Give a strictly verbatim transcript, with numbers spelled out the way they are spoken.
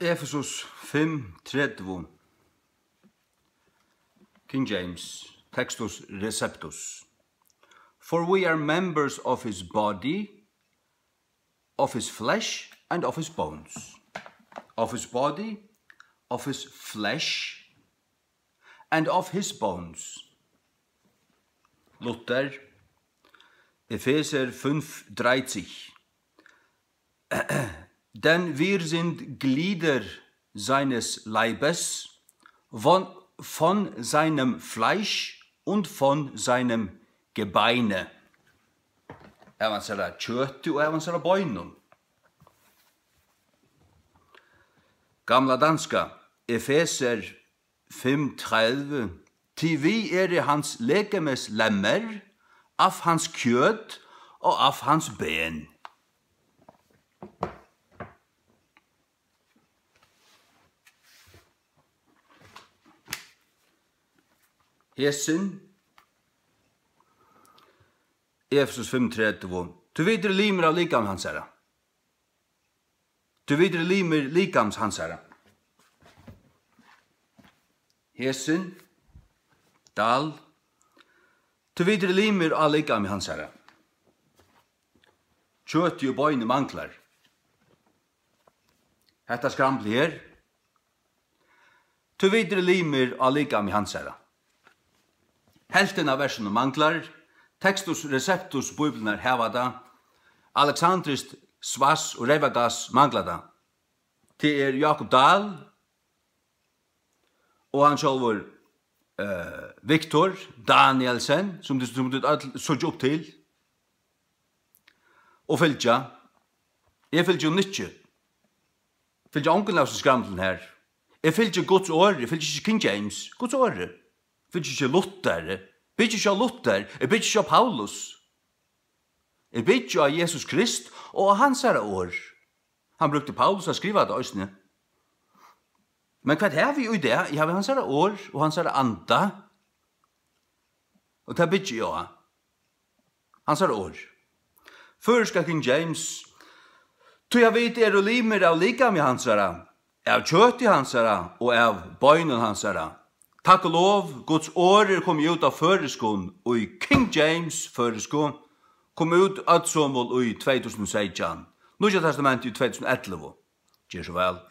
Efesus fimm tretivu. King James, Textus Receptus. For we are members of his body, of his flesh and of his bones. Of his body, of his flesh and of his bones. Luther, Efeser fünf dreißig. Denn wir sind Glieder seines Leibes, von, von seinem Fleisch und von seinem Gebeine. Av hansara kjøti og av hansara beinum. Gamla danska, Efeser fimm tredivu. Tí vit eru hans legemes lemmer, af hans kød og af hans ben. Hesin, Efesus fimm tretivu. Tí vit eru limir av likami hansara. Tí vit eru limir likams hansara. Hesin, dal. Tí vit eru limir á likami hansara. Kjøtið og beinið manglar. Hetta skramblið her. Tí vit eru limir á likami hansara. Helvtin av versunum manglar. Textus Receptus Bíbliurnar hava tað. Alexandrist, Svass og Reyvagas mangla tað. Tað er Jákup Dahl og hann sjálvur, eh, Victor Danielsen, sum tit, sum tit øll síggja upp til og fylgja. Eg fylgi honum ikki. Fylgi ongum av hesum skramlum her. Eg fylgi Guds orði, eg fylgi ikki King James. Guds orði. Eg fylgi ikki Luther. Eg byggi ikki á Luther, eg byggi ikki á Paulus. Eg byggi á Jesus Krist og á hansara orð. Hann brúkti Paulus at skriva tað eisini. Men hvat havi eg í dag? Eg havi hansara orð og hansara anda. Og tað byggi eg á. Hansara orð. Føroyska King James. Tí at vit eru limir av likami hansara, av kjøti hansara og av beinum hansara. Takk og lov, Guds orð er komið út á føroyskum í King James føroysku, kom út øllsamul í tvey túsund og seytjan, Nýggja Testamentið í tvey túsund og ellivu. Ger so væl.